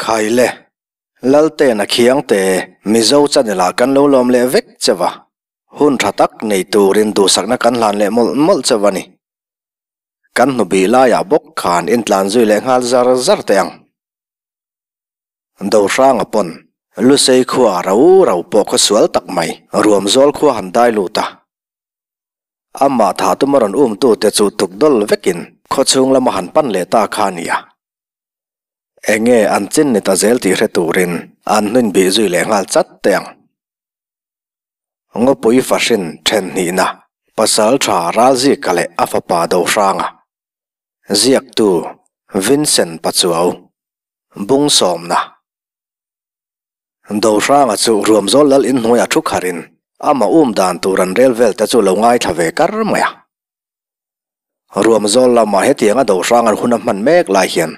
Khaile, Laltena Khiangte, Mizo channel ah kan lo lawm leh vek che va, hun tha tak nei turin duhsakna kan hlan leh mawlh mawlh che va ni. Kan hnu bih laiah bawk khan intlan zui leh nghal zar zar teh ang. Dohranga pawn Lusei khua rau rau pawh khaw sual tak mai ruam zawl khua han dai lut a. Amah thah tuma rawn umtute chu tuk dawl vekin khaw chhung lama han pan leh ta kha a nia. Enge an chin ni ta zel tih hre turin an hnuin bih zui leh nghal chat teh ang. Ngawpui fahrin then hnihna pasal tha Ralzika leh a fapa Dohranga. Ziaktu Vincent Pachuau. Bung sawmna. Dohranga chu Ruamzawl lal inhnuaiah thu kharin amah um dan tur an rel vel te chu lo ngaithla ve kar mai a. Ruamzawl lamah hetianga Dohranga hun a hman mek lai hian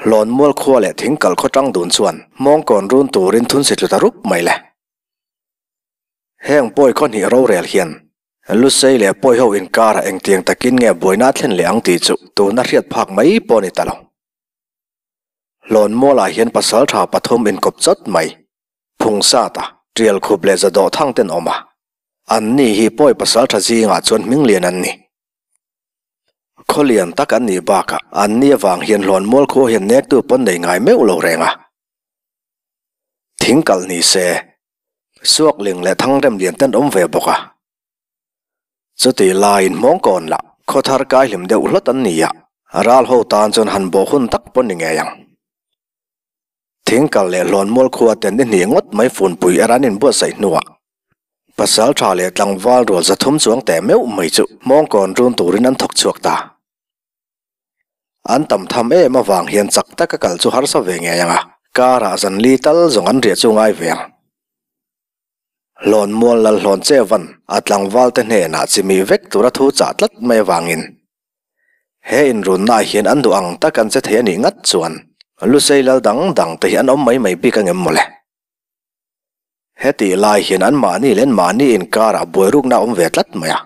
Hlawnmual khua leh Thingkal khaw tang dun chuan hmawngkawn run turin thunsi tlu ta rup mai le. Heng pawi khaw hnih rorel hian Lusei leh pawi ho inkarah engtiang takin nge buaina a thlen leh ang tih chu tuna hriat phak mai pawh a ni ta lo. Hlawnmualah hian pasal tha pathum inkawp chawt mai, Phungsata, Tialkhup leh Zadawh thang ten awm a. An ni hi pawi pasal tha zingah chuan hming lian an ni. Khaw lian tak an nih bakah an ni avang hian Hlawnmual khua hian nektu pawn nei ngai meuh lo reng a. Thing kalh ni se, Suakling leh Thangrem lian ten awm ve bawk a. Chutih laiin hmawngkawn lah khaw thar kai hlim deuh hlawt an ni a, ral ho tan chuan han bawh hun tak pawh ni ngei ang. Thingkal leh Hlawnmual khua ten ni hnih ngawt mai funpui er an inbuatsaih hnuah pasal tha leh tlangval rual 300 chuang teh meuh mai chu hmawngkawn run turin an thawk chhuak ta. An tam tham em avang hian chak taka kal chu harsa ve ngei ang a, karah zan li tal zawng an riah chu ngai ve ang. Hlawnmual lal hlawn che van a tlangval te hnenah chimih vek tura thu chah tlat mai avangin he inrunnaah hian an duh ang tak an che thei a nih ngat chuan Lusei lal dang dang te hi an awm mai mai bik angem mawle. Hetih lai hian anmahni leh anmahni inkarah buairukna a awm ve tlat mai a.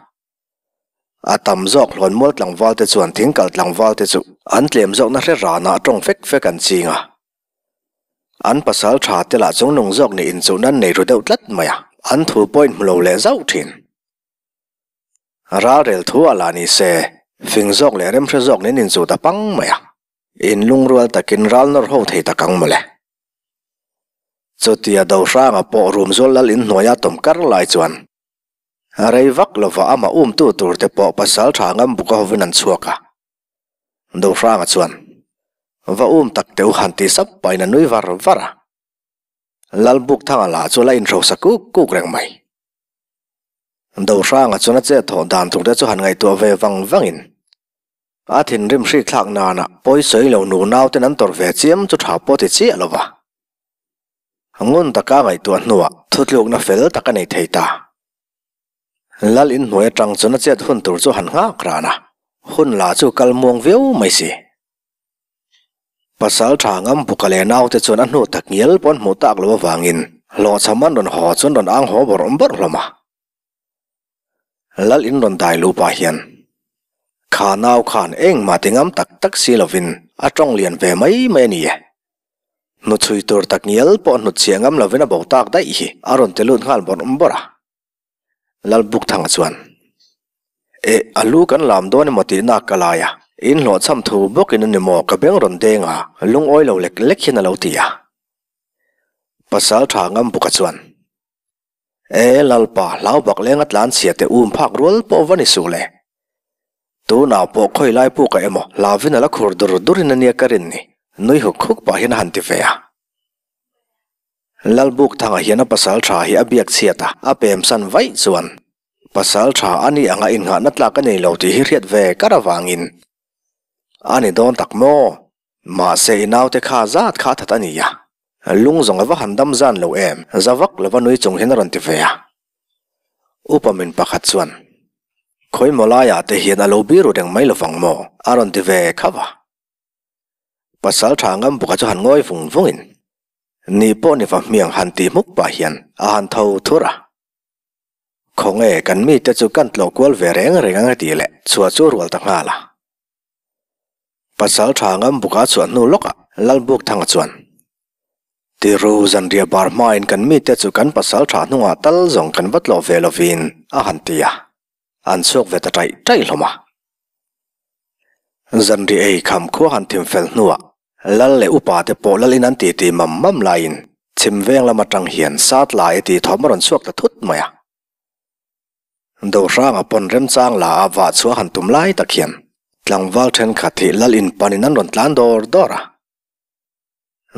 A tam zawk hlawnmual tlangval te chuan thingkal tlangval te chu an tlem zawkna hre ranah tawng fek fek an ching a. An pasal tha te lah chungnung zawk nih inchuh nan nei ru deuh tlat mai a, an thu pawh inhmu lo leh zauh thin. Ralrel thu a lah ni se, fing zawk leh remhre zawk nen inchuh ta pang mai a, inlungrual takin ral nawr ho thei tak ang mawle. Chutia Dohranga pawh Rumzual lal inhnuaia tawm kar lai chuan rei vak lova amah umtu tur te pawh pasal tha ngam buka hovin an chhuak a. Dohranga chuan, Va um tak teh u han ti sap pahin a nui var var a. Lalbukthanga lah chu la inhrosa kuk kuk reng mai. Dohranga chuan a chet thawh dan tur te chu han ngaihtuah ve vang vangin a thinrim hrik thlak nana pawi sawi lo nu nauten an tawrh ve chiam chu tha pawh ti chiah lo va. Ngun taka ngaihtuah hnuah thutlukna fel tak a nei thei ta. Lal inhnuai atang chuan a chet hun tur chu han nghak ran a, hun lah chu kal muang viau mai si. Pasal tha ngam buka leh naute chuan a hnu tak ngial pawh an hmuh tak loh avangin hlawhchham an rawn haw chuan rawn ang haw bawrh bawrh hlawm a. Lal in rawn dai luh pah hian kha nau khan engmah ti ngam tak tak si lovin a tawng lian ve mai mai a ni e. Hnuchhui tur tak ngial pawh hnutchhiah ngam lovin a bo tak daih hi a rawn ti lut nghal bawrh bawrh a. Lalbukthanga chuan, Eh, a lu kan lam dawn emaw tih nak ka lai a, in hlawhchham thu bawkin a ni maw ka beng rawn deng a, lungawi lo lek lek hian a lo ti a. Pasal tha Ngambuka chuan, Eh, Lalpa, hlau bak lenga tlan chhia te um phak rual pawh va ni suh le. Tunah pawh khawi lai puk a emaw hlavin a la khur dur durin a nia ka rin ni, nui huk huk pah hian a han ti ve a. Lalbukthanga hian a pasal tha hi a biak chhiat a, a pemsan vaih chuan pasal tha a ni anga innghahna tlak a nei lo tih hi hriat ve kar avangin a ni dawn tak maw? Mahse i naute kha zat kha that a ni a, lung zawng a va han dam zan lo em, za vak lova nui chung hian a rawn ti ve a. Upa min pakhat chuan, Khawi maw laiah te hian a lo biru reng mai lovang maw? a rawn ti ve khauh a. Pasal tha ngam buka chu han ngawi vung vungin Ni pawh ni va hmiang han tih hmuk pah hian a han tho thur a. Khawnge kan mite chu kan tlawh kual ve reng reng ang tih leh chhuah chu rual ta nghal a. Pasal tha ngam buka chhuah hnu lawkah Lalbukthanga chuan. Tiru zanriah bar hmain kan mite chu kan pasal tha hnungah tal zawng kan va tlawh ve lovin a han ti a, an chhuak ve ta ṭaih ṭaih hlawm a. Zanriah ei kham khua han thim fel hnuah Lal leh upa te pawh lalin an titi mam mam laiin chhim veng lam aṭang hian sat lai tih thawm a rawn chhuak ta thut mai a. Dohranga pawn remchang la a vah chhuah han tum lai tak hian tlangval ṭhenkhat hi lal inpanin an rawn tlan dawr dawr a.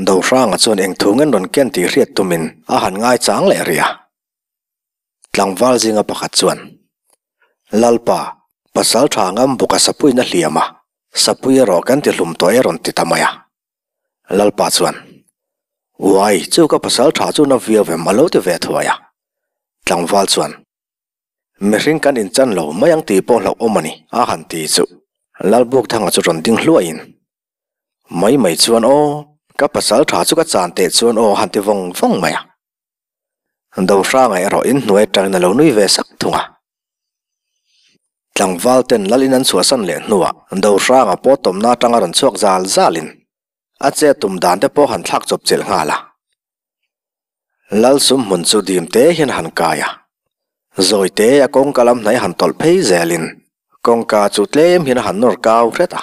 Dohranga chuan eng thu ngen rawn ken tih hriat tumin a han ngaichang leh rih a. Tlangval zinga pakhat chuan, Lalpa, pasal tha ngam buka sapuiin a hliam a, sapui erawh kan ti hlum tawh e rawn ti ta mai a. Lalpa chuan, Uai, chu ka pasal tha chu na viau em a lo ti ve thuai a. Tlangval chuan, Mihring kan inchan lo mai ang tih pawh hlauhawm a ni, a han ti chu. Lalbukthanga chu rawn ding hluaiin, Mai mai chuan aw, ka pasal tha chu ka chan teh chuan aw han ti vawng vawng mai a. Dohranga erawh in hnuai atangin a lo nui ve sak thung a. Tlangval ten lal in an chhuahsan leh hnuah Dohranga pawh tawmna atanga rawn chhuak zal zalin a che tum dan te pawh han thlak chawp chilh nghal a. Lal sum hmun chu dim te hian a han kai a. Zawi te a kawngka lam hnai han tawlh phei zelin kawngka chu tlem hian a han nawr kau hret a.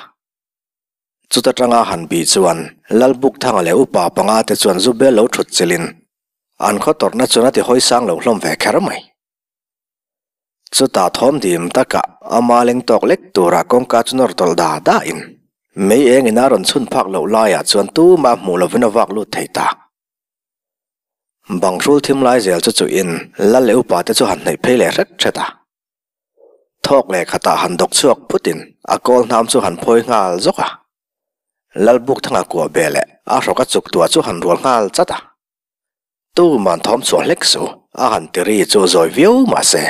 Chuta tanga han bih chuan Lalbukthanga leh upa panga te chuan zu bel lo thut chilhin an khaw tawrhna chuan a ti hawi sang lo hlawm ve kher mai. Chutah thawm dim takah ama leng tawk lek turah kawngka chu nawr tawlh da da in mei eng ina rawn chhun phak loh laiah chuan tumah hmuh lovin a vak lut thei ta. Bang hrul thim lai zel chu chuhin Lal leh upa te chu han hnaih phei leh hret hret a. Thawk leh khatah han dawk chhuak phutin a kawl hnam chu han phawi nghal zawk a. Lalbukthanga kuah be leh a hrawk a chuk tuah chu han rual nghal chat a. Tuman thawm chhuah hlek su a han ti ri chu zawi viau mah se,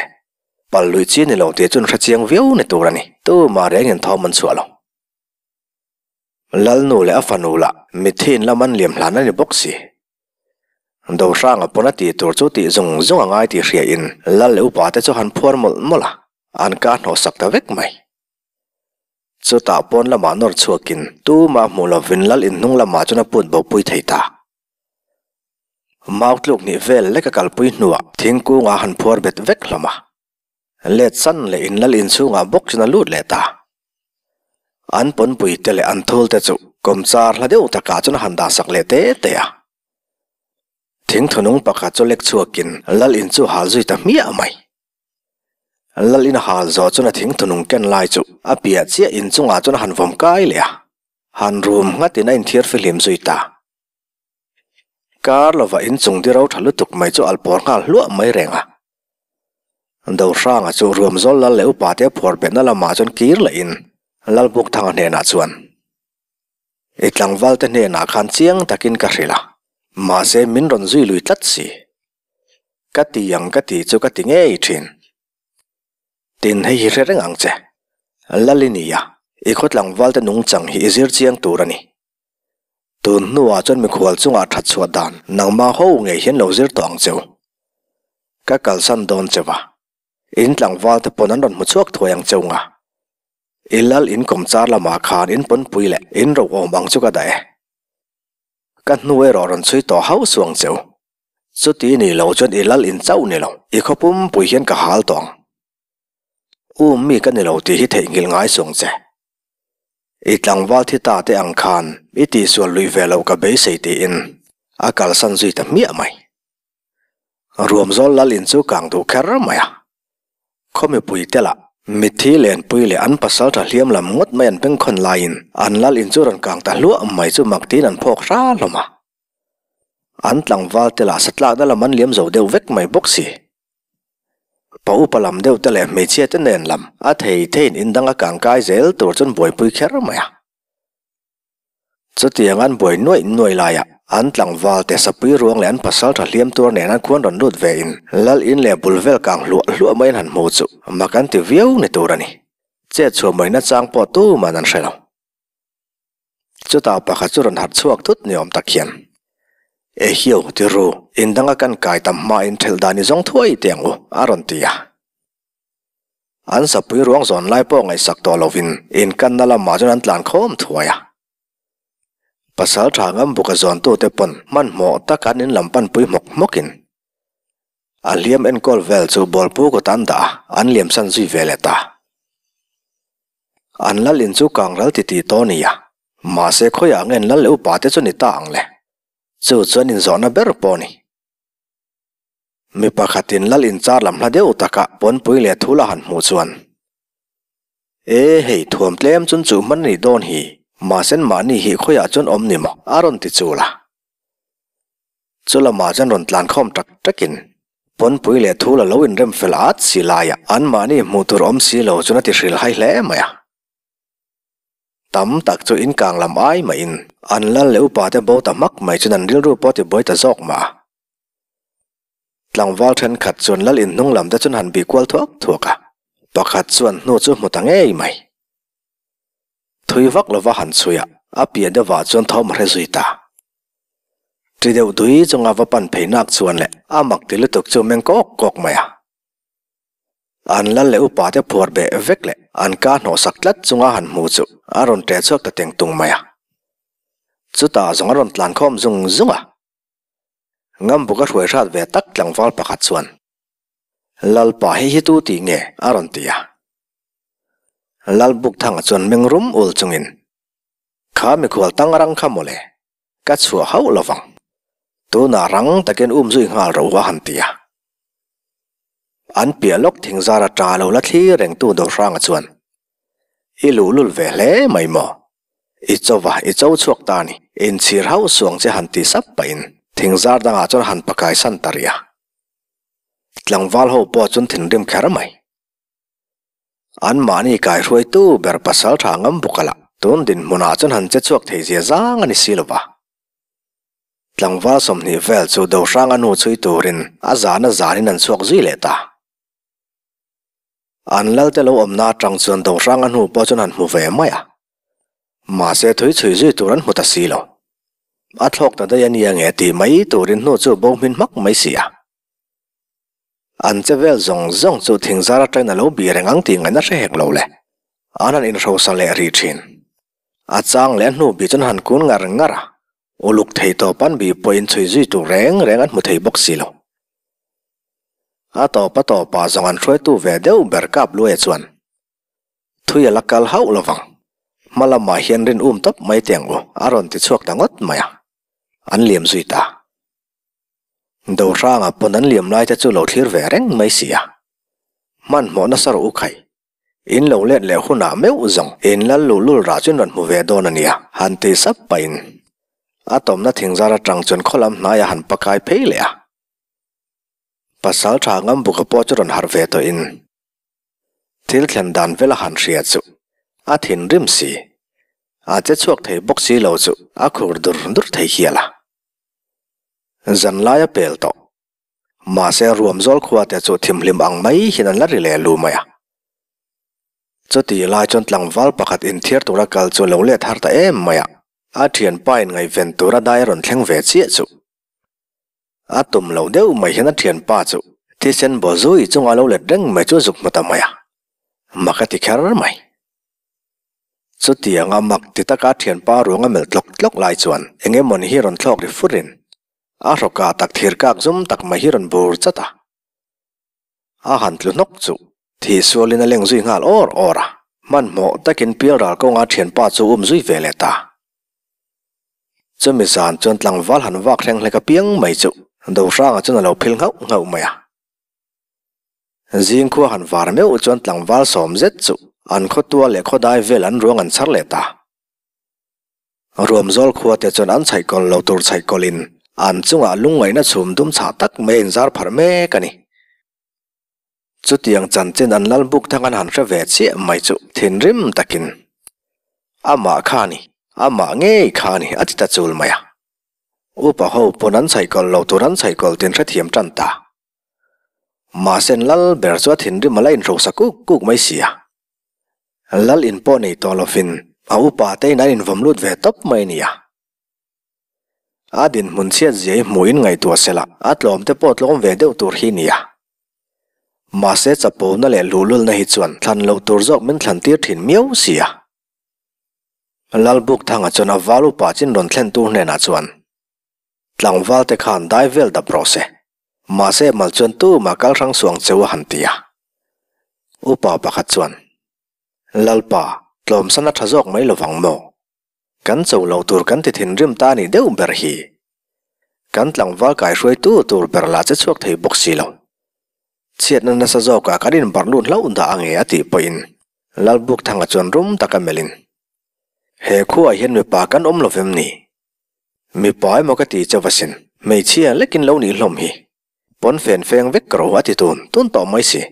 pal lui chi ni lo tih chu an hre chiang viau ni tur a ni. Tumah rengin thawm an chhuah lo. Lalnu leh a fanu lah mithiin lam an liam hlan a ni bawk si. Dohranga pawn a tih tur chu tih zung zung a ngai tih hriain Lal leh upa te chu han phuar mawlh mawlh a, an ka hnawhsak ta vek mai. Chutah pawn lamah nawr chhuakin tumah hmuh lovin Lal inhnung lamah chuan a put bopui thei ta. Mau tluk hnih vel lek a kalpui hnuah thingkungah han phuar bet vek hlawm a. Let san leh in Lal inchhungah bawk chuan a lut leh ta. An pawnpui te leh an thul te chu kawmchar hla deuh takah chuan a han dahsak leh te te a. Thingthunung pakhat chu lek chhuakin Lal in chu hal zui ta hmiah mai. Lal in a hal zawh chuan a thingthunung ken lai chu a piah chiah in chungah chuan a han vawm kai leh a, han rum nghatin a inthiar fihlim zui ta. Kar lova inchung di ro tha lutuk mai chu alh pawr nghal hluah mai reng a. Dohranga chu Ruamzawl lal leh upa te phuar betna lamah chuan kir lehin Lalbukthanga hnenah chuan, I tlangval te hnenah khan chiang takin ka hrilh a, mahse min rawn zui lui tlat si. Ka ti ang ka ti chu ka ti ngei thin. Tin hei hi hre reng ang che. Lal i ni a, i khaw tlangval te nungchang hi i zir chiang tur a ni. Tun hnuah chuan mikhual chungah that chhuah dan nangmah ho ngei hian lo zir tawh ang cheu. Ka kalsan dawn cheu a, in tlangval te pawn an rawn hmu chhuak thuai ang cheu nga. I lal in kawmchar lamah khan in pawnpui leh in ro awm ang chu ka dah e. Ka hnu erawh rawn chhui tawh hauh suh ang cheu. Chuti ni lo chuan i lal in chauh ni lo, i khaw pumpui hian ka hal tawh ang. Um mi ka ni lo tih hi theihnghilh ngai suh ang che. I tlangval thi ta te ang khan i tihsual lui ve lo ka beisei tiin a kalsan zui ta hmiah mai. Ruamzawl lal in chu kang duh kher mai a. Khaw mipui te lah mitthi lenpui leh an pasal tha hliam lam ngawt mai an bengkhawn laiin an lal in chu rawn kang ta hluah mai chu mak tiin an phawk hra hlawm a. An tlangval te lah satlakna lam an liam zo deuh vek mai bawk si. Pa upa lam deuh te leh hmeichhia te nen lam a thei theiin in dang a kang kai zel tur chuan buaipui kher mai a. Chutiang an buai nuaih nuaih laiah an tlangval te sapui ruang leh an pasal tha hliam tuar nen an khuan rawn lut ve in lal in leh bul vel kang hluah hluah mai an han hmu chu mak an ti viau ni tur a ni. Chet chhuah mai nachang pawh tuman an hre lo. Chutah pakhat chu rawn harh chhuak thut ni awm tak hian, Ehiau, ti ru, in danga kan kai tam hmain thelh dan i zawng thuai teh ang u, a rawn ti a. An sapui ruang zawn lai pawh ngaihsak tawh lovin inkanna lamah chuan an tlan khawm thuai a. Pasalṭha Ngambuka zawntute pawn hmanhmawh taka an in lam panpui hmawk hmawkin a hliam enkawl vel chu bawlpu kut an dah a, an liamsan zui ve leh ta. An lal in chu kangral titih tawh a ni a, mahse khawiah nge an lal leh upa te chu ni ta ang le? Chu chuan inzawhna ber pawh a ni. Mi pakhatin lal inchar lam hla deuh taka pawnpui leh thul a han hmuh chuan, E hei, thuam tlem chun chuh hman a nih dawn hi, mahse mahni hi khawiah chuan awm ni maw? a rawn ti chul a. Chu lamah chuan rawn tlan khawm tak takin pawnpui leh thul a lo inrem fel at si laiah anmahni hmuh tur awm si lo chuan a ti hrilhai hle mai a. Tam tak chu inkang lam ai mahin an lal leh upate bo ta hmak mai chuan an rilru pawh a ti buai ta zawk mah a. Tlangval thenkhat chuan lal in hnung lam te chuan han bih kual thuak thuak a, pakhat chuan hnu chu hmu ta ngei mai. Thui vak lova han chhui a, a piah deuhah chuan thawm a hre zui ta. Ṭi deuh dui chunga va pan phei nak chuan leh a mak ti lutuk chu meng kawk kawk mai a. An lal leh upa te phuar beh vek leh an ka hnawhsak tlat chunga han hmu chu a rawn ṭeh chhuak ta teng tung mai a. Chutah zawng a rawn tlan khawm zung zung a. Ngambuk a hruai hrat ve tak tlangval pakhat chuan, Lalpa hei hi tu tih nge? a rawn ti a. Lalbukthanga chuan meng rum ul chungin, Kha mikhual tang rang kha mawle, ka chhuah hauh lo vang. Tunah rang takin um zui nghal rawh u a han ti a. An piah lawk thingzar a ta lo la thlir rengtu Dohranga chuan, I luhlul ve hle mai maw? I cho va, i cho chhuak ta a ni. Inchhir hauh suang che han ti sap pahin thingzar dangah chuan han pakai san ta rih a. Tlangval ho pawh chuan thinrim kher mai. Anmahni kaihruaitu ber pasal tha ngam bawk a lah. Tun dinhmunah chuan han che chhuak thei zia zang a ni si lo va. Tlangval 20 vel chu Dohranga nu chhui turin a zana zanin an chhuak zui leh ta. An lalte lo awmna atang chuan Dohranga hnu pawh chuan han hmu ve mai a. Mahse thui chhui zui tur an hmu ta si lo. A thlawk ta daih a nia nge tih mai turin hnu chu bo hmin hmak mai si a. An che vel zawng zawng chu thingzar atangin a lo bih reng ang tih ngaihna hre hek lo le. An han inhrosa leh rih thin. A chang leh a hnu bih chuan han kun ngar ngar a. Uluk thei tawp an bih pawhin chhui zui tur reng reng an hmu thei bawk si lo. A tawp a tawpah zawng an hruaitu ve deuh ber kap luaia chuan thui a la kal hauh lo vang. Hma lamah hian rin um tawp mai teh ang u a rawn ti chhuak ta ngawt mai a, an liam zui ta. Dohranga pawn an liam lai te chu lo thlir ve reng mai si a, hmanhmawh nasa rawh u khai. In lo let leh hunah meuh zawng in lal luhlul rah chu in rawn hmu ve dawn a nia, han ti sap pahin a tawmna thingzar atang chuan khawlam hnaiah han pakai phei leh a. Pasal tha Ngambuka pawh chu rawn harh ve tawhin thil thlen dan vel a han hria chu a thinrim si, a che chhuak thei bawk si lo chu a khur dur dur thei hial a. Zanlai a pel tawh. Mahse ruam zawl khua te chu thimhlim ang mai hian an la ri leh lu mai a. Chutih lai chuan tlangval pakhat inthiar tura kal chu lo let har ta em mai a, a thianpa in ngaihven tura dai a rawn thleng ve chiah chu. A tum loh deuh mai hian a thianpa chu thisen baw zui chunga lo let reng mai chu a zuk hmu ta mai a, mak a ti kher mai. Chutianga mak ti taka a thianpa ruang a melh tlawk tlawk lai chuan eng emawni hi rawn thlawk ri furin a hrawkah tak thir kak zum tak mai hi rawn bur chat a. A han tlu hnawk chu thih sualin a leng zui nghal awr awr a, hmanhmawh takin pialral kawnga thianpa chu um zui ve leh ta. Chumi zan chuan tlangval han vak hleng hlek apiang mai chu Dohranga chuan a lo phil nghauh nghauh mai a. Zingkhua han var meuh chuan tlangval sawm zet chu an khawtua leh khawdai vel an ruang an chhar leh ta. Ruamzawl khua te chuan an chhaihkawl lo tur chhaihkawlin an chungah lungngaihna chhum dum chhah tak mai a inzar pharh mek a ni. Chutiang chanchin an lal buk thang an han hre ve chiah mai chu thinrim takin, Amah kha ni, amah ngei kha ni a ti ta chul mai a. Upa ho pawn an chhaihkawlh lo tur an chhaihkawlh tin hrethiam tan ta. Mahse lal ber chu a thinrim a la inhrosa kuk kuk mai si a. Lal in pawh nei tawh lovin a upa te in an invawm lut ve tawp mai a nia. A dinhmun chhiat zia i hmuhin ngaihtuah sela a tlawm te pawh tlawm ve deuh tur hi nia. Mahse chapona leh luhlulna hi chuan thlan loh tur zawk min thlan tir thin miau si a. Lalbukthanga chuan a val upa chin rawn thlentu hnenah chuan, Tlangval te khan dai vel dap rawh se. Mahse mal chuan tumah kal hrang suang cheu a han ti a. Upa pakhat chuan, Lalpa, tlawmsan a tha zawk mai lovang maw? Kan cho lo tur kan ti thinrim ta nih deuh ber hi. Kan tlangval kaihruaitu tur ber lah che chhuak thei bawk si lo. Chhiatna nasa zawkah kan inbarh lut hlauh dah ange a tih pawhin Lalbukthanga chuan rum taka melhin, He khuaah hian mipa kan awm lo vem ni? Mipa emaw ka ti chauh asin, hmeichhia lekin lo nih hlawm hi. Pawn fen feng vek ka rawh a ti tun tun tawh mai si.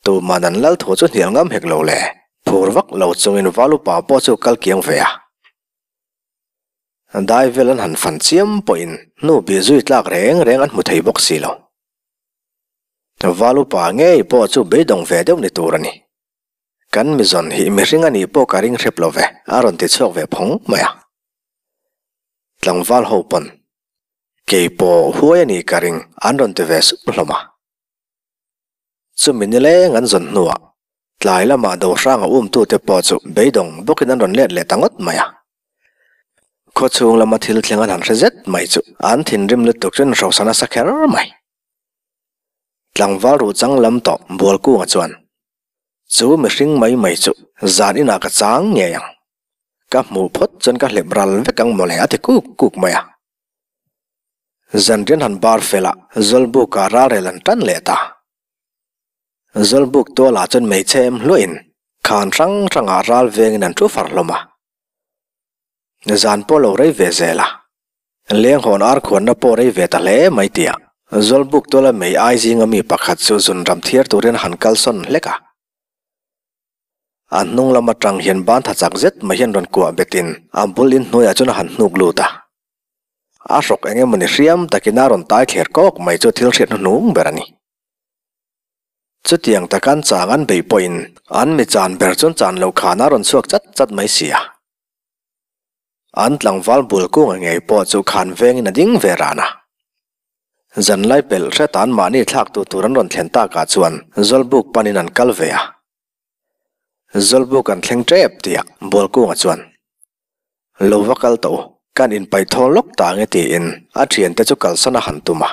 Tuman an lal thu chu hnial ngam hek lo le, phur vak lo chungin val upa pawh chu kal kiang ve a. Dai vel an han fan chiam pawhin hnu bih zui tlak reng reng an hmu thei bawk si lo. Val upa ngei pawh chu beidawng ve deuh ni tur a ni. Kan mizawn hi mihring a nih pawh ka ring hrep lo ve, a rawn ti chhuak ve phawng mai a. Tlangval ho pawn, Kei pawh huai a nih ka ring, an rawn ti ve sup hlawm a. Chumi nileng an zawn hnuah tlai lamah Dohranga umtute pawh chu beidawng bawkin an rawn let leh ta ngawt mai a. Khawchhung lama thil thleng an han hre zet mai chu an thinrim lutuk chu an hrosa nasa kher mai. Tlangval ruh chang lam tawh Bualkunga chuan, Chu mihring mai mai chu zan inah ka chang ngei ang. Ka hmuh phawt chuan ka hlep ral vek ang mawle a ti kuk kuk mai a. Zanrian han bar fel a, Zawlbukah ralrel an tan leh ta. Zawlbuk tualah chuan hmeichhe em hluahin khan hrang hrangah ral vengin an thu far hlawm a. Zan pawh lo rei ve zel a, lenghawn ar khuanna pawh rei ve ta hle mai tia Zawlbuk tuala mei ai zinga mi pakhat chu zunram thiar turin a han kalsawn hlek a. A hnung lam atang hian ban tha chak zet mai hian rawn kuah betin a bul inhnuaiah chuan a han hnuk lut a. A hrawk eng emawni hriam takin a rawn tai thler kawk mai chu thil hriat hnuhnung ber a ni. Chutiang taka an chang an beih pawhin an mi chan ber chuan chan loh khan a rawn chhuak chat chat mai si a. An tlangval bul kunga ngei pawh chu khan vengin a ding ve ran a. Zanlai pelh hret an mahni thlaktu tur an rawn thlen takah chuan Zawlbuk panin an kal ve a. Zawlbuk an thleng tep tih ah Bualkunga chuan, Lo va kal tawh u, kan inpaih thawl lawk ta ange tiin a thiante chu kalsan a han tum a.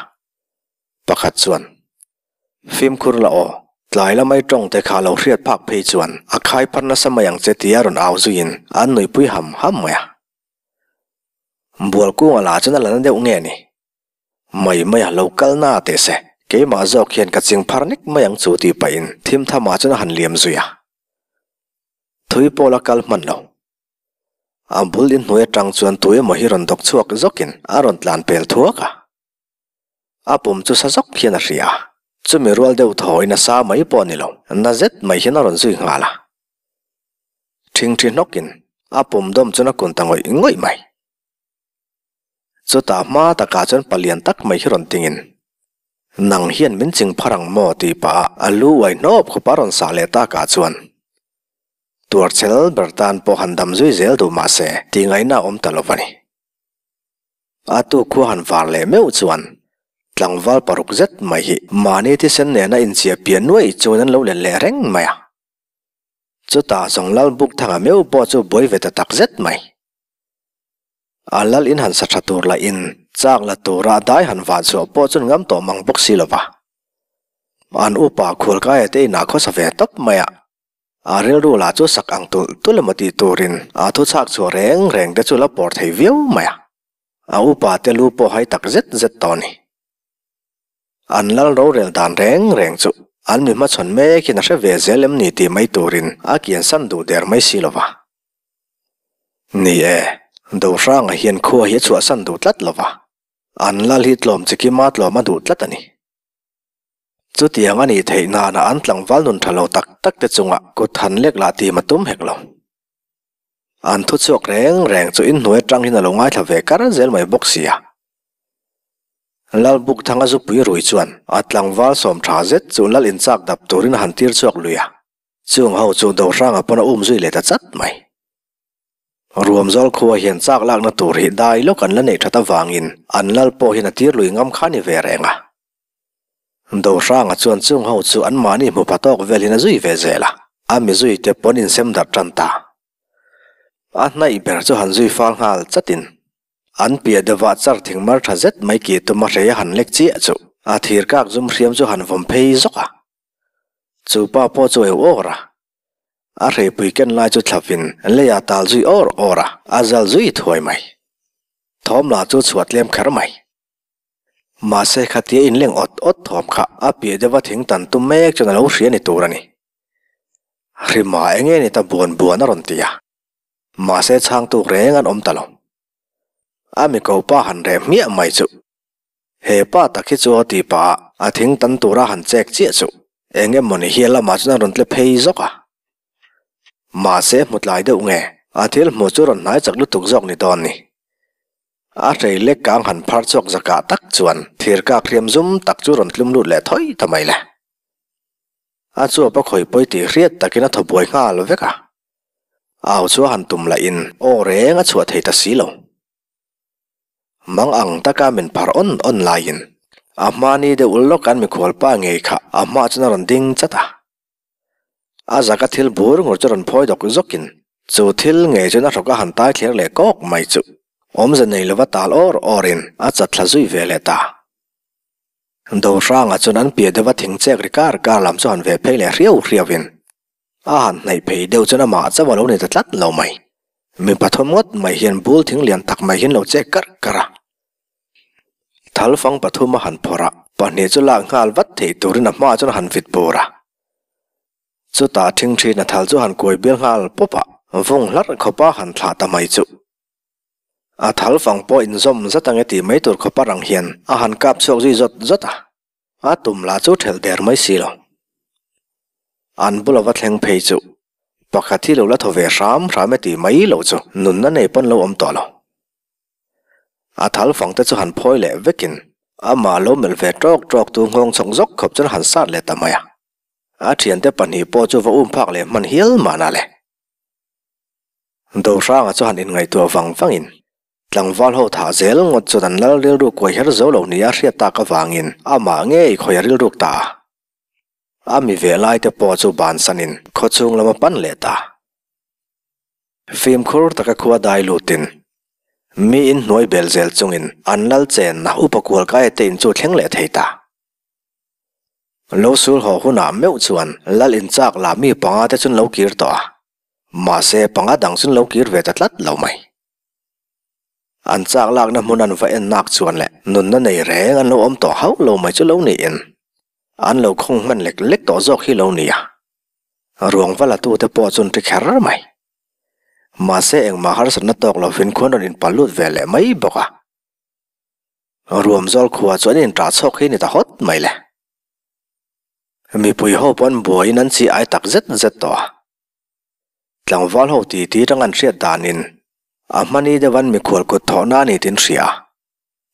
Pakhat chuan, Fimkhur la aw, tlai lamai tawng te kha lo hriat phak phei chuan a khai phar nasa mai ang che tia rawn au zuiin an nuihpui ham ham mai a. Bualkunga lah chuan a la na deuh nge ni? Mai mai a lo kal na teh se, keimah zawk hian ka ching phar nek mai ang chu tih pahin thim thamah chuan a han liam zui a. Thui pawh la kal hman lo. A bul inhnuai atang chuan tu emaw hi rawn dawk chhuak zawkin a rawn tlan pel thuak a. A pum chu sa zawk hian a hria a, chumi rual deuh thawiin a sa mai pawh a ni lo, na zet mai hian a rawn zui nghal a. Thingthi hnawkin a pum dawm chuan a kun ta ngawih ngawih mai. Chutah hma takah chuan palian tak mai hi rawn tingin, Nang hian min ching phar ang maw? tih pah a a lu uai hnawp khawpa rawn sah leh takah chuan tuarchel ber tan pawh han dam zui zel duh mah se tih ngaihna a awm ta lo va ni. A tu khua han var leh meuh chuan tlangval paruk zet mai hi mahni thisen nena inchiah piah nuaih chungin an lo let leh reng mai a. Chutah zawng Lalbukthanga meuh pawh chu buai ve ta tak zet mai. A lal in han sa tha tur lah in chak la tura a dai han vah chhuah pawh chuan ngam tawh mang bawk si lo va. An upa Khualkaia te inah khawsa ve tawp mai a, a rilru lah chu sak ang tulh tulh emaw tih turin a thu chhak chhuah reng reng te chu la pawr thei viau mai a. A upa te lu pawh hai tak zet zet tawh a ni. An lal rorel dan reng reng chu an mi hmachhawn mek hian a hre ve zel em ni tih mai turin a kiansan duh der mai si lo va. Ni e, Dohranga hian khua hi a chhuahsan duh tlat lo va, an lal hi tlawm chi kima tlawm a duh tlat a ni. Chutiang a nih theih nana an tlangval nun tha lo tak tak te chungah kut han lek lah tim a tum hek lo. An thu chhuak reng reng chu inhnuai atang hian a lo ngaithla ve kar zel mai bawk si a. Lalbukthanga zupui rui chuan a tlangval sawm tha zet chu lal inchak dap turin a han tir chhuak lui a. Chung ho chu Dohranga pawn a um zui leh ta chat mai. Ruamzawl khua hian chak lakna tur hi dai lawk an la neih that avangin an lal pawh hian a tir lui ngam kha ni ve reng a. Dohranga chuan chung ho chu anmahni hmu pha tawk vel hian a zui ve zel a, a mizui te pawn insem darh tan ta. A hnaih ber chu han zui fal nghal chatin an piah deuhah char thing mar tha zet mai kih tum a hrei a han lek chiah chu a thir kak zum hriam chu han vawm phei zawk a. Chu pa pawh chu eu awr a. A hreipui ken lai chu thlapin leiah tal zui awr awr a, a zal zui thuai mai. Thawm lah chu chhuah tlem kher mai. Mahse khatia inleng awt awt thawm kha a piah deuha thing tan tum mek chuan a lo hria ni tur a ni. Hrima eng nge ni ta buan buan a rawn ti a. Mahse chhangtu reng an awm ta lo. A miko pa han reh hmiah mai chu. He pa tak hi chu a ti pah a, a thing tan tura han chek chiah chu eng emawni hi a lamah chuan a rawn tle phei zawk a. Mahse hmu tlai deuh nge a thil hmuh chu rawn hnai chak lutuk zawk ni dawn ni. A hrei lek kang han phar chhuak zakah tak chuan thir kak hriam zum tak chu rawn tlum lut leh thawi ta mai le. A chuap a khawi pawi tih hriat takin a thaw buai nghal vek a. Au chu a han tum lahin aw reng a chhuah thei ta si lo. Mang ang taka min phar awn awn laiin a hmani deuh lawk an mikhual pa ngei kha a hmah chuan a rawn ding chat a. A zaka thil bur ngur chu rawn phawi dawk zawkin chu thil ngei chuan a hrawk a han tai thler leh kawk mai chu awmze nei lova tal awr awrin a chat thla zui ve leh ta. Dohranga chuan an piah deuha thing chek ri kar kar lam chu han ve phei leh hriau hriauin a han hnaih phei deuh chuan amah chauh a lo ni ta tlat lo mai. Mi pathum ngawt mai hian bul thing lian tak mai hian lo chek karh karh a. Thal fang pathum a han phawrh a, pahnih chu lak nghal vat theih turin a hmaah chuan a han vit bur a. Chutah ṭhingṭhin a thal chu han kuai bial nghal pawp a, vung hlarh khawpa han thlah ta mai chu. A thal fang pawh inzawm zat ange tih mai tur khawpa rang hian a han kap chhuak zui zawt zawt a, a tum lah chu ṭhelh der mai si lo. An bula va thleng phei chu pakhat hi lo la thaw ve hram hram e tih mai loh chu nunna nei pawn lo awm tawh lo. A thal fang te chu han phawi leh vekin amah lo melh ve ṭawk ṭawk tu nghawng chhawk zawk khawp chuan han sat leh ta mai a. A thiante pahnih pawh chu va um phak leh hman hial mahna le. Dohranga chu han inngaihtuah vang vangin tlangval ho thah zel ngawt chuan an lal rilru kuai her zo lo nia hriat tak avangin amah ngei khawi a rilruk ta a. A mi ve lai te pawh chu bansanin khawchhung lam a pan leh ta. Fimkhur taka khua dai lutin mi in hnuai bel zel chungin an lal chenna upa kual kaia te in chu thleng leh thei ta. Lo sul haw hunah meuh chuan lal in chak lah mi panga te chun lo kir tawh a, mahse panga dang chun lo kir ve ta tlat lo mai. An chak lakna hmun an va en nak chuan leh nunna nei reng an lo awm tawh hauh lo mai chu lo niin an lo khawng hman lek lek tawh zawk hi lo nia. Ruang va la tute pawh chuan ri kher mai. Mahse engmah harsatna tawk lovin khuan rawn inpal lut ve leh mai bawk a. Ruam zawl khua chu an inṭah chhawk hi ni ta hawt mai le. Mipui ho pawh an buaiin an chi ai tak zet zet tawh a. Tlangval ho titi tang an hriat danin a hmani deuh an mikhual kut thawhna a ni tin hria a.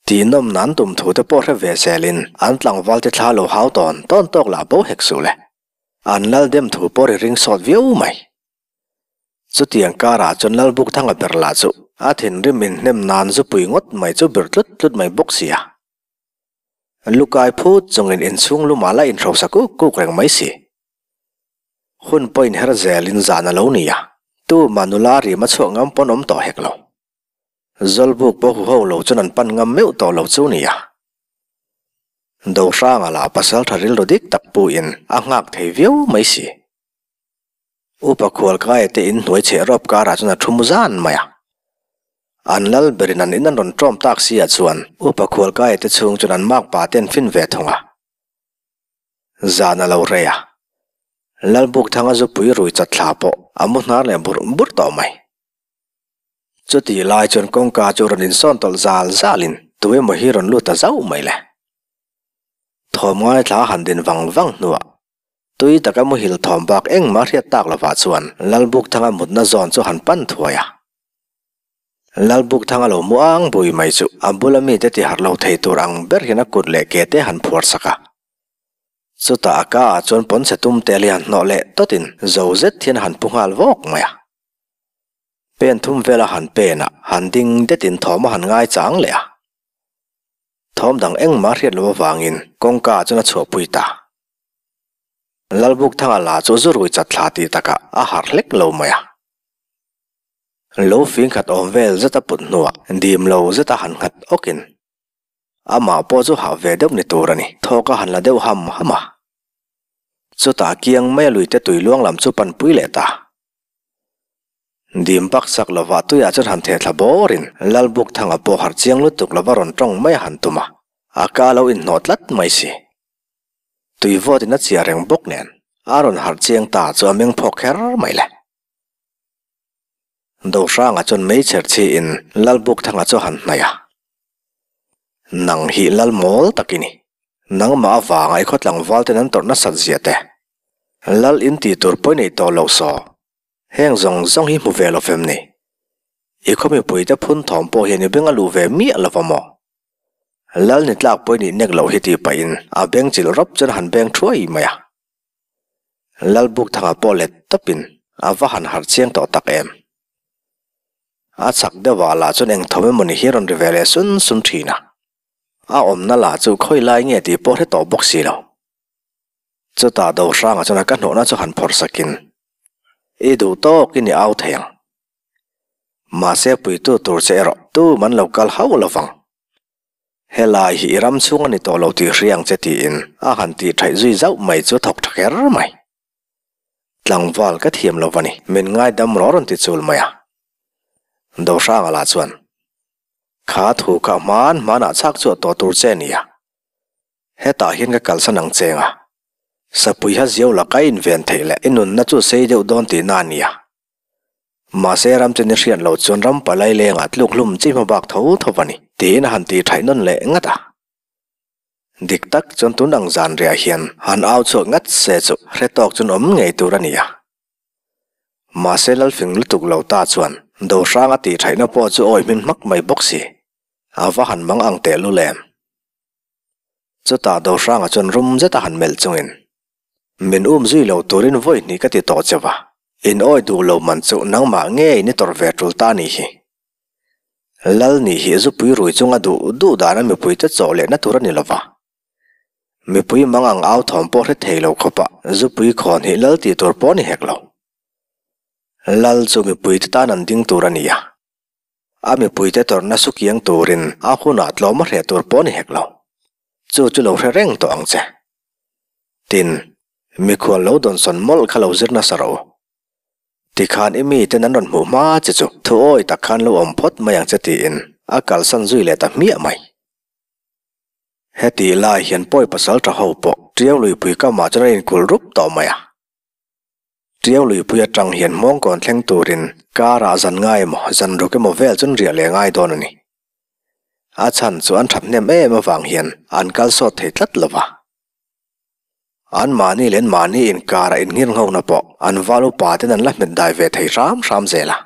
Tihnawm nan tum thu te pawh hre ve zelin an tlangval te thla lo hau tawn tawn tawk lah bo hek suh le. An lal dem thu pawh ri ring sawt viau mai. Chutiang karah chuan Lalbukthanga ber lah chu a thinrim inhnem nan zupui ngawt mai chu bir tlut tlut mai bawk si a. Lukai phut chungin inchhung lumah la inhrosa kuk kuk reng mai si. Hun pawh inher zelin zan a lo ni a, tumah nula rim a chhuak ngam pawn awm tawh hek lo. Zawlbuk pawh huho lo chuan an pan ngam meuh tawh lo chu nia. Dohranga lah pasal tha rilru dik tak puin a nghak thei viau mai si. Upa Khualkaia te in hnuai chheh rawp karah chuan a thu mu zan mai a. An lal berin an in an rawn ṭawm tak si ah chuan Upa Khualkaia te chhung chuan an makpa te an fin ve thung a. Zan a lo rei a. Lalbukthanga zupui rui chat thla pawh a mu hnar leh burh burh tawh mai. Chutih lai chuan kawngka chu rawn insawn tawlh zal zalin tu emaw hi rawn lut ta zauh mai le. Thawm ngaithla han din vang vang hnuah tui taka muhil thawm bak engmah hriat tak lovah chuan Lalbukthanga mutna zawn chu han pan thuai a. Lalbukthanga lo mu ang bui mai chu a bula mite ti harh lo thei tur ang ber hian a kut leh ke te han phuar sak a. Chutah a ka ah chuan pawnchhe tum te lian hnawh leh tawtin zo zet hian a han pu nghal vawk mai a. Pen thum vela han pen a, han ding detin thawm a han ngai chang leh a. Thawm dang engmah hriat loh avangin kawngka ah chuan a chhuahpui ta. Lalbukthanga la chu zu rui chat thla tih takah a harh hlek lo mai a. Lo fing khat awm vel zet a put hnuah dim lo zet a han nghat awkin amah pawh chu hah ve deuh ni tur a ni. Thawk a han la deuh ham ham a. Chutah kiang mai a luite tui luang lam chu panpui leh ta. Dim bak chak lova tuiah chuan han theh thla bawrin Lalbukthanga pawh harh chiang lutuk lova rawn tawng mai a han tum a, a ka a lo inhnawh tlat mai si. Tui vawtin a chiah reng bawk nen a rawn harh chiang ta chu a meng phawk kher mai le. Dohranga chuan meichher chhiin Lalbukthanga chu a han hnaih a. Nang hi lal mawl tak i ni. Nangmah avanga i khawtlangval ten an tawrh nasat zia te. Lal in tih tur pawi nei tawh lo saw. Heng zawng zawng hi hmu ve lo fem ni. I khaw mipuite phun thawm pawh hian i beng a luh ve miah lo va maw? Lal ni tlak pawi nih nek loh hi tih pahin a beng chilh rawp chuan a han beng thuai mai a. Lalbukthanga pawh let tawpin a va han harh chiang tawh tak em. A chak deuhah lah chuan eng thawm emaw ni hi rawn ri ve leh sun sun thin a. A awmna lah chu khawi lai nge tih pawh hre tawh bawk si lo. Chutah Dohranga chuan a ka hnawhna chu han phawrh sakin, I duh tawkin i au thei ang. Mahse puitu tur che erawh tu man lo kal hauh lo vang. Helai hi i ram chhung a ni tawh lo tih hria ang che tiin a han tih thaih zui zauh mai chu a thawk tha kher mai. Tlangval ka thiam lo va ni, min ngaidam rawh rawn ti chul mai a. Dohranga lah chuan, Kha thu kha hman hmanah chhak chhuah tawh tur che nia. Hetah hian ka kalsan ang cheng a. Sapui ha ziau laka i inven theih leh i nunna chu sei deuh dawn tihna a nia. Mahse ram chu ni hriat loh chuan ram palai lengah tluk hlum chi hma bak tho tho va ni tiin a han tih thaih nawn leh ngat a. Dik tak chuan tun ang zan riah hian han au chhuak ngat se chu hre tawk chuan awm ngei tur a ni a. Mahse Lalfing lutuk lo ta chuan Dohrang a tih thaihna pawh chu awi hmin hmak mai bawk si. A va han mang ang tehlul em. Chutah Dohranga chuan rum zeta han melh chungin, Min um zui lo turin vawi hnih ka ti tawh che va, in awi duh lo man chu nangmah ngei ni tawrh ve tul ta ni hi. Lal nih hi zupui rui chunga duh duh dana mipuite chawh lehna tur a ni lo va. Mipui mang ang au thawm pawh hre thei lo khawpah zupui khawn hi lal tih tur pawh ni hek lo. Lal chu mipuite tan an ding tur a ni a. A mipuite tawrhna sukiang turin a hunah tlawm a hreh tur pawh ni hek lo. Chu chu lo hre reng tawh ang che. Tin, mikhual lo dawnsawn mawlh kha lo zir nasa rawh u. Tikhan i miten an rawn hmuh hma che chu thu awi tak khan lo awm phawt mai ang che tiin a kalsan zui leh ta hmiah mai. Hetih lai hian pawi pasal tha ho pawh Tiau luipui kamah chuan an inkulh rup tawh mai a. Tiau luipui atang hian hmawngkawn thleng turin karah zan ngai emaw zan ruk emaw vel chuan riah leh ngai dawn a ni. A chhan chu an that hnem em avang hian an kal sawt thei tlat lo va. Anmahni leh anmahni inkara innghirnghona pawh an val upa ten an la hmet dai ve thei hram hram zel a.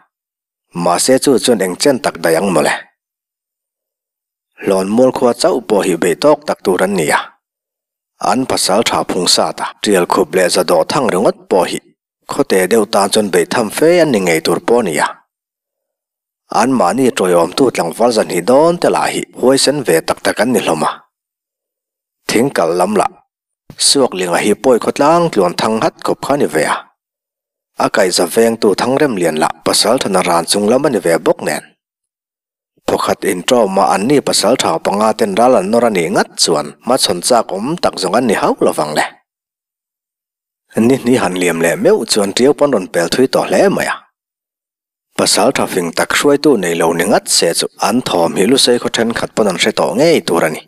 Mahse chu chuan eng chen tak daih ang mawle. Hlawn mual khua chauh pawh hi beih tawk tak tur an ni a. An pasal tha phung sat a, tial khup leh za dawh thang ringawt pawh hi khawte deuh tan chuan beih tham fe an ni ngei tur pawh a ni a. Anmahni tawiawmtu tlangval zahnih dawn te lah hi huaisen ve tak tak an ni hlawm a. Thing kalh lam lah Suaklinga hi pawi khawtlang tluan thang nghat khawp kha a ni ve a. A kaihza vengtu Thangremlian lah pasal thana ran chung lam a ni ve bawk nen. Pakhat inṭawmah anni pasal ṭha panga ten ral an nawr a nih ngat chuan hmachhawn chak awm tak zawng an ni hauh lo vang le. Ni hnih han liam leh meuh chuan ṭiau pawn rawn pel thui tawh hle mai a. Pasal ṭha fing tak hruaitu nei lo ni ngat se chu an thawm hi lusei khaw ṭhenkhat pawn an hre tawh ngei tur a ni.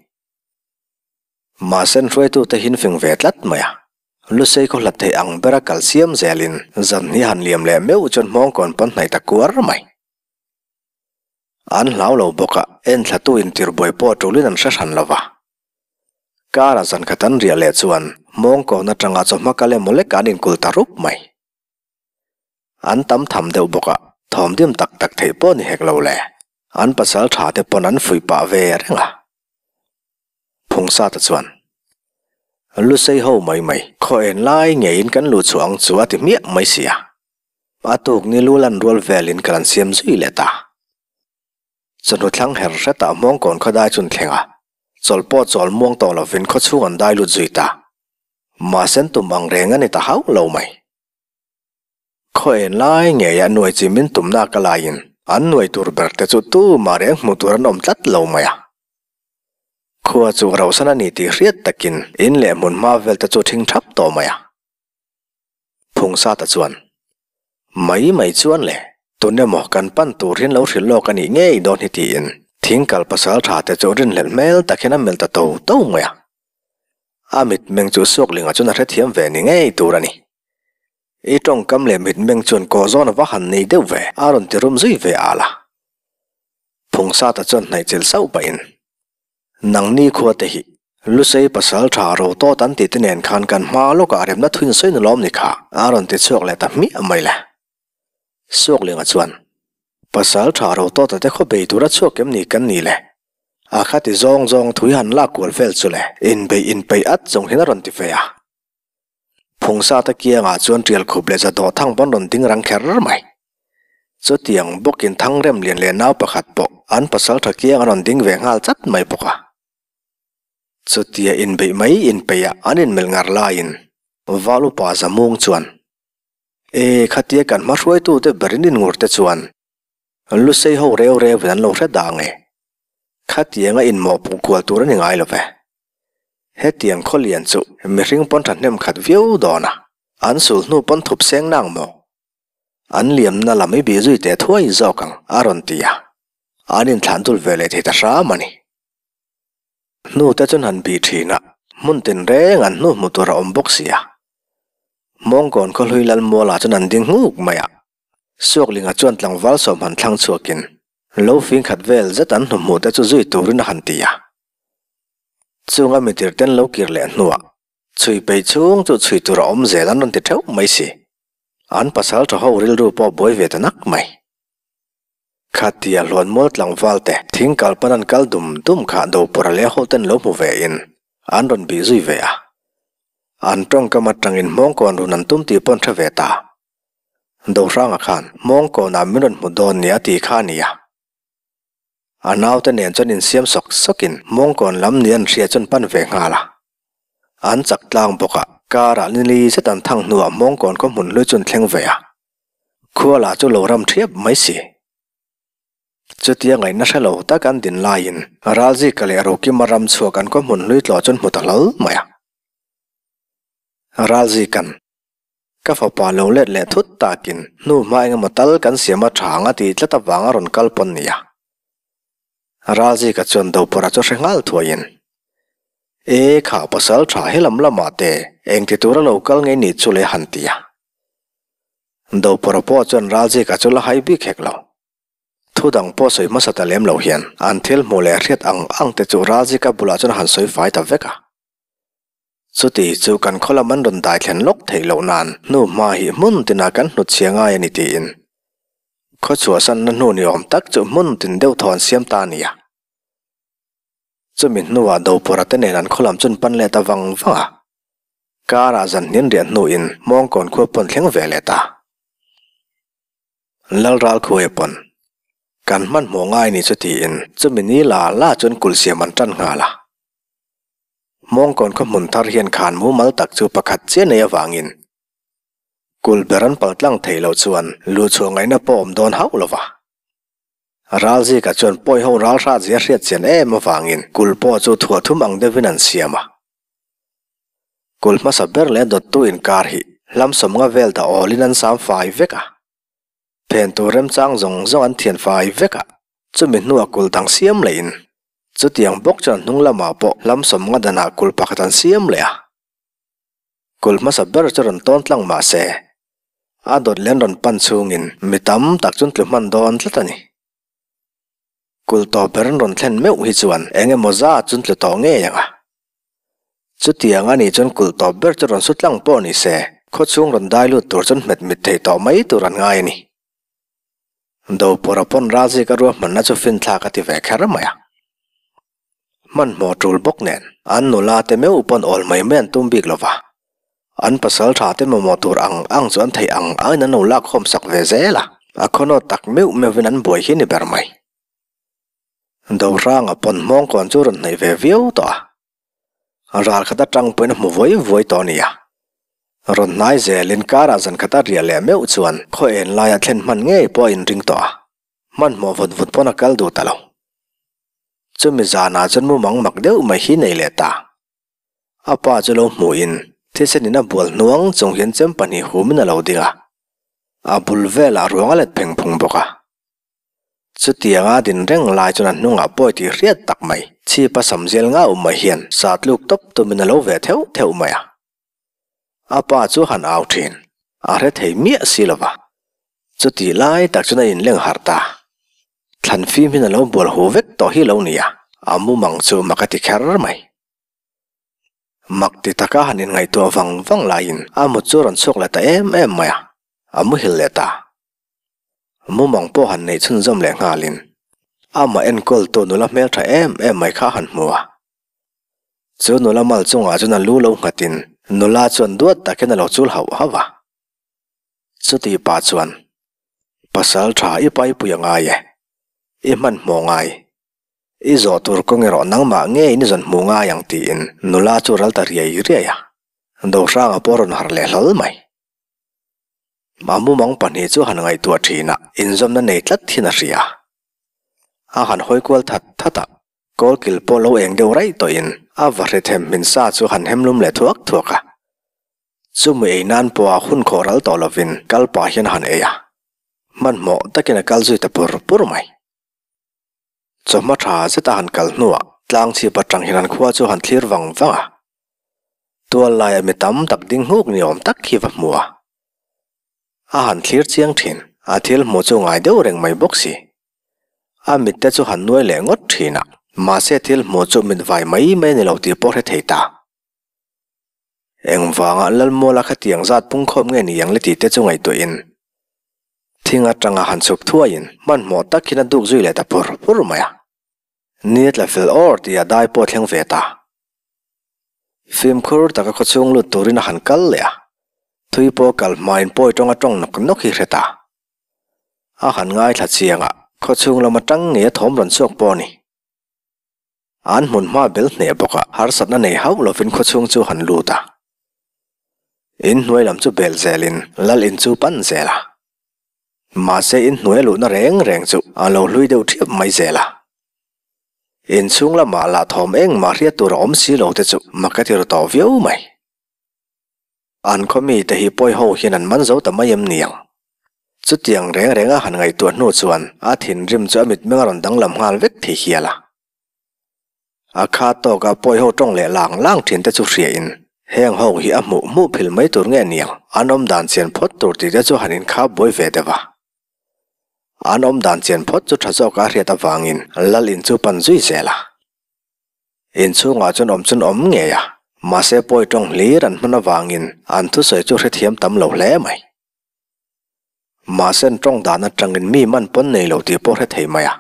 Mahse an hruaitute hin fing ve tlat mai a. Lusei khaw hlat theih ang bera kal siam zelin zan hnih han liam leh meuh chuan hmawngkawn pawn hnaih ta kuar mai. An hlau lo bawk a, enthlatu intirbuai pawh tulin an hre hran lo va. Kara zan khat an riah leh chuan mawngkawn atanga chawhma kal emaw lek an inkulh ta rup mai. An tam tham deuh bawk a, thawm dim tak tak theih pawh ni hek lo le. An pasal tha te pawn an fuih pah ve reng a. Phungsata chuan, Lusei ho mai mai, khaw en lai ngeiin kan luh chhuah ang chu a ti hmiah mai si a. A tuk ni lu lan rual velin ka lan siam zui leh ta. Chawhnu thlang her hretah hmawngkawn khaw dai chun thleng a, chawlh pawh chawl muang tawh lovin khaw chhung an dai lut zui ta. Mahse an tum ang reng a ni ta hauh lo mai. Khaw en lai ngeiah nuai chi min tumna ka laiin. An nuai tur ber te chu tumah reng hmuh tur an awm tlat lo mai a. Khua chu rauhsan a ni tih hriat takin in leh hmun hma vel te chu ṭhing ṭhap tawh mai a. Phungsata chuan, Mai mai chuan le, tun emaw kan pan tur hian lo hrilh lawk a nih ngei dawn hi tiin thingkal pasal tha te chu rinhlelh hmel tak hian a melh ta to to mai a. A mitmeng chu Suaklinga chuan a hrethiam ve ni ngei tur a ni. I tawngkam leh mitmeng chuan kawh zawn a va han nei deuh ve, a rawn ti rum zui ve al a. Phungsata chuan hnaihchilh sauh pahin, Nangni khua te hi Lusei pasal tha ro tawt an tih te nen khan kan hma lawkah remna thuin sawi na lawm ni kha, a rawn ti chhuak leh ta hmiah mai le. Suaklinga chuan, Pasal tha ro tawta te khaw bei tura chhuak em ni kan ni le? A khati zawng zawng thui han lak kual vel chu le, inbeih inpeih at chung hian a rawn ti ve a. Phungsata kiangah chuan tial khup leh zadawh thang pawn rawn ding rang kher mai. Chutiang bawkin Thangrem lian leh nau pakhat pawh an pasaltha kiang a rawn ding ve nghal chat mai bawk a. Chutia inbeih mai inpeihah an inmelh ngar laiin Val upa Zamung chuan, E, khatia kan hma hruaitute berin inngurte chuan Lusei ho reu reuin an lo hre dah ang e. Khatianga inmawhpuk kual tur a ni ngai lo ve. Hetiang khawlian chu mihring pawn thahnem khat viau dawn a, an sul hnu pawn thup seng nang maw? An liamna lam i bih zui teh thuai zawk ang, a rawn ti a. An inthlan dul ve leh thei ta hram a ni. Hnu te chuan han bih thin a, hmun tinreng an hnu hmu tur a awm bawk si a. Mawngkawn khawhlui Lalmualah chuan an ding nghuk mai a. Suaklinga chuan tlangval sawm han thlang chhuakin lo fing khat vel zet an hnu hmuh te chu zui turin a han ti a. Chunga mitir ten lo kir leh hnuah chhui peih chhung chu chhui tur a awm zel an rawn ti theuh mai si. An pasal tha ho rilru pawh buai ve ta nak mai. Khatia hluanmual tlangval te thing kal pan an kal dum dum kha Dopawrha leh ho ten lo hmu ve in an rawn bih zui ve a. An tawngkam atangin hmawngkawn run an tum tih pawn hre ve ta. Dohranga khan hmawngkawnah min rawn hmu dawn nia tih kha a ni a. A naute nen chuan insiam sawk sawkin hmawngkawn lam ni an hria chuan pan ve nghal a. An chak tlang bawk a, karah ni li zet an thang hnuah hmawngkawn khaw hmun hlui chu an thleng ve a. Khua lah chu lo ram thiap mai si. Chutia ngaihna hre lo tak an din laiin Ralzika leh Rokima ram chhuak an khaw hmun hlui tlawh chuan hmu ta hlawl mai a. Ralzika'n. Ka fapa lo let leh thut takin hnu hma engemaw tal kan siam a tha ang a tih tlat avang a rawn kal pawn nia. Ralzika chuan Dopawrha chu hre nghal thuaiin, E kha pasal tha helam lamah te engti tura lo kal ngei ni chu le han ti a. Dopawrha pawh chuan Ralzika chu la hai bik hek lo. Thu dang pawh sawi hmasa ta lem lo hian an thil hmuh leh hriat ang ang te chu Ralzika bulah chuan a han sawi fai ta vek a. Chuti chu kan khaw lam an rawn dai thlen lawk theih loh nan hnu hma hi hmun tinah kan hnut chhia ngai a ni tiin khaw chhuahsanna hnu ni awm tak chu hmun tin deuh thaw an siam ta a ni a. Chumi hnuah Dopawrha te nen an khaw lam chu an pan leh ta vang vang a. Karah zan hnin riah hnuin Hmawngkawn khua pawn thleng ve leh ta. Lalral khuaia pawn kan hmanhmawh ngai ni chu tiin chumi ni la la chuan kulh siam an tan nghal a. Hmawngkawn khaw hmun thar hian khan mumal tak chu pakhat chiah nei avangin kulh ber an pal tlang theih loh chuan luhchhuah ngaihna pawh awm dawn hauh lo va. Ralzika chuan pawi ho ral hrat zia hriat chian em avangin kulh pawh chu thuah thum ang deuhin an siam a. Kulh hmasa ber leh dawttu inkar hi hlam sawmnga vel dah awlin an sam fai vek a. Phen tur remchang zawng zawng an thian fai vek a, chumi hnuah kulh dang siam lehin chutiang bawk chuan hnung lamah pawh hlam sawmnga danah kulh pakhat an siam leh a. Kulh hmasa ber chu rawn tawn tlang mah se, a dawt leh an rawn pan chhungin mi tam tak chuan tlu hman dawn tlat a ni. Kulh tawp ber an rawn thlen meuh hi chuan eng emaw zat chuan tlu tawh ngei ang a. Chutiang a nih chuan kulh tawp ber chu rawn su tlang pawh ni se, khawchhung rawn dai lut tur chuan hmet mit thei tawh mai tur an ngai a ni. Dopawrha pawn Ralzika ruahmanna chu finthlak a ti ve kher mai a. Hmanhmawh tul bawk nen an nula te meuh pawn awl mai mai an tum bik lo va. An pasal tha te mamawh tur ang ang chu an theih ang angin an lo lakkhawm sak ve zel a, a khawnawt tak meuh meuhin an buai hi ni ber mai. Dohranga pawn hmawngkawn chu rawn hnaih ve viau tawh a, ral khat atang pawhin a hmu vuai vuai tawh a ni a. Rawn hnai zelin karah zan khat a riah leh meuh chuan khaw en laia thlen hman ngei pawh a inring tawh a. Hmanhmawh vut vut pawn a kal duh ta lo. Chumi zanah chuan mumang mak deuh mai hi nei leh ta. A pa chu lo hmuhin thisen in a bual hnuang chung hian chem pahnih humin a lo ding a, a bul velah ruang a let pheng phung bawk a. Chutianga din reng lai chuan a hnungah pawi tih hriat tak mai, chhipa sam zel ngau mai hian sa tluk tawp tumin a lo ve theuh theuh mai a. A pa chu han au thin, a hre thei miah si lo va. Chutih lai tak chuan a inleng harh ta. Thlan fim hian a lo bual hu vek tawh hi lo nia, a mumang chu mak a ti kher mai. Mak ti taka han inngaihtuah vang vang laiin a mut chu a rawn chhuak leh ta em em mai a, a muhil leh ta. Mumang pawh han neih chhunzawm leh nghalin amah enkawltu nula hmeltha em em mai kha a han hmu a. Chu nula mal chungah chuan a lu lo nghatin nula chuan duat takin a lo chul hauh hauh a. Chuti pah chuan, Pasal tha i paipui a ngai e, i hmanhmawh ngai. I zawh tur kawng erawh nangmah ngeiin i zawn hmuh ngai ang tiin nula chu ral ta riai riai a. Dohranga pawh a rawn harh leh hlawl mai. A mumang pahnih chu han ngaihtuah thin a, inzawmna nei tlat thin a hria. A han hawi kual that that a, kawlkil pawh lo eng deuh raih tawhin a va hre them hmin sa chu han hem lum leh thuak thuak a. Chumi ei nan pawha hun khawh ral tawh lovin kal pah hian a han ei a, hmanhmawh takin a kal zui ta pur pur mai. Chawhma tha zeta han kal hnuah tlang chhip atang hian an khua chu han thlir vang vang a, tual laia mi tam tak ding nghuk ni awm tak hi va hmu a. A han thlir chiang thin, a thil hmuh chu ngai deuh reng mai bawk si. A mitte chu han nuai leh ngawt thin a, mahse thil hmuh chu mit vai mai mai a ni lo tih pawh hre thei ta. Engvanga Lalmuala khatiang zat pungkhawm nge ni ang le tih te chu ngaihtuahin thing atanga han chhuk thuaiin hmanhmawh tak hian a duk zui leh ta pur pur mai a. Ni a tla fel awr tih a dai pawh a thleng ve ta. Fimkhur taka khawchhung lut turin a han kal leh a, thui pawh kal hmain pawi tawng a tawng nawk nawk hi hre ta. A han ngaithla chiang a, khawchhung lam atang ngei a thawm rawn chhuak pawh a ni. An hmun hma bel hneh bawk a, harsatna nei hauh lovin khawchhung chu han lut a. In hnuai lam chu bel zelin lal in chu pan zel a. Mahse in hnuai a luhna reng reng chu a lo hlui deuh ṭhiap mai zel a. In chhung lamah lah thawm engmah hriat tur a awm si lo te chu mak a ti ru tawh viau mai. An khaw mite hi pawi ho hian an man zo ta mai em niang? Chutiang reng renga han ngaihtuah hnu chuan a thinrim chu a mitmeng a rawn danglam nghal vek thei hial a. A kha tawka pawi ho tawng leh lang lang thin te chu hriain heng ho hi a hmuh hmuh phil mai tur nge niang an awm dan chian phawt tur tih te chu han inkhap buai ve deuh a. An awm dan chian phawt chu tha zawka a hriat avangin lal in chu pan zui zel a. Inchhungah chuan awm chuan awm ngei a, mahse pawi tawng hlir an hman avangin an thusawi chu hrethiam tam lo hle mai. Mahse an tawng dan atangin mi man pawn nei lo tih pawh hre thei mai a.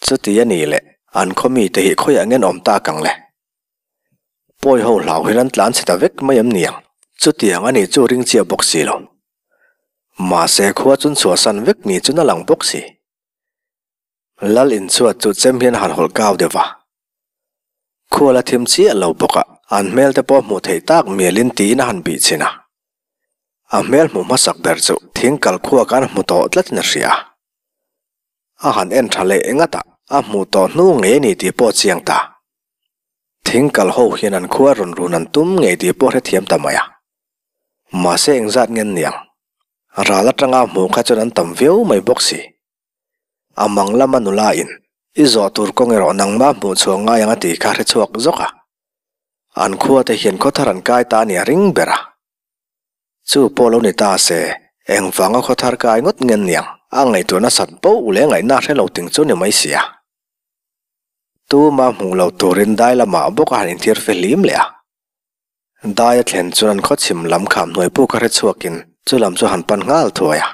Chuti a nih leh an khaw mite hi khawiah ngen awm tak ang le? Pawi ho hlau hian an tlan chhe ta vek mai em niang? Chutiang a nih chu ring chiah bawk si lo. Mahse khua chun chhuahsan vek ni chuan a lang bawk si. Lal inchhuat chu chem hian a han hawlh kau deuh va. Khual a thim chiah lo bawk a, an hmel te pawh hmuh theih tak mialin tiin a han bih chhin a. A hmel hmuh hmasak ber chu thing kal khuak an hmu tawh tlatin a hria. A han en tha leh engat a, a hmuh tawh hnu ngei a ni tih pawh a chiang ta. Thing kal ho hian an khua rawn run an tum ngei tih pawh hrethiam ta mai a. Mahse engzat nge an niang? Ral atanga a hmuh kha chuan an tam viau mai bawk si. A mang lama nula in, I zawh tur kawng erawh nangmah hmuh chhuah ngai ang a tih kha hre chhuak zawk a. An khua te hian khawthar an kai ta a nia ring ber a. Chu pawh lo ni ta se, engvanga khawthar kai ngawt nge niang a ngaihtuah nasat poh leh ngaihna hre lo ting chu ni mai sia. Tuma hmuh lo turin dai lamah bawk a han inthiar fe hlim leh a. Dai a thlen chuan an khawchhim lam kham hnuai puk a hre chhuakin chu lam chu han pan nghal thuai a.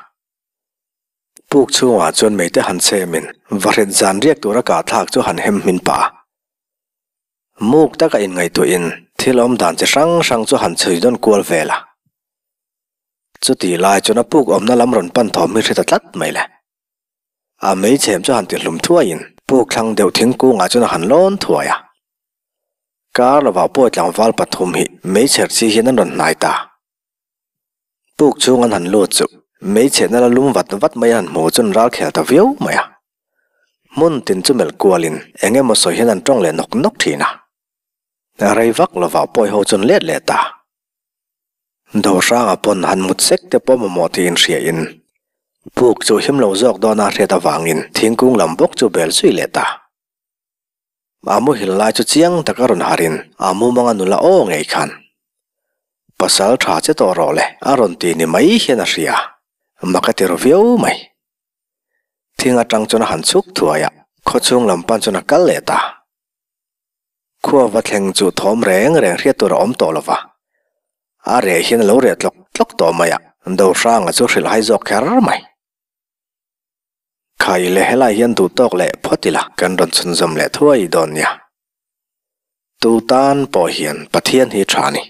Puk chhungah chuan meite han chhemin vahrit zan riak tura kah thlak chu han hem hmin pah a. Muk taka inngaihtuahin thil awm dan chi hrang hrang chu han chhui dawn kual vel a. Chutih lai chuan a puk awmna lam rawn pan thawm hi hre ta tlat mai le. A meichhem chu han tihlum thuaiin puk thlang deuh thingkungah chuan a han lawn thuai a. Kar lovah pawi tlangval pathum hi meichher chi hian an rawn hnai ta. Puk chhung an han lut chu. Hmeichhe na la lum vat vat mai a han hmu chuan ral khel ta viau mai a. Hmun tin chu melh kualin eng emaw sawi hian an tawng leh nawk nawk thin a. Rei vak lovah pawi ho chuan let leh ta. Dohranga pawn han mut sek te pawh mamawh tih inhriain puk chu him lo zawk dawna hriat avangin thingkung lam bawk chu bel zui leh ta. A muhil lai chu chiang taka rawn harin a mumanga nula aw ngei khan, Pasal tha che tawh rawh le a rawn ti ni mai hian a hria, mak a ti ru viau mai. Thing atang chuan a han chhuk thuai a, khawchhung lam pan chuan a kal leh ta. Khua va thleng chu thawm reng reng hriat tur a awm tawh lo va, a reh hian a lo reh tlawk tlawk tawh mai a, Dohranga chu hrilh hai zawk kher mai. Khai leh helai hian duh tawk leh phawt ila kan rawn chhunzawm leh thuai dawn nia. Tu tan pawh hian Pathian hi tha a ni.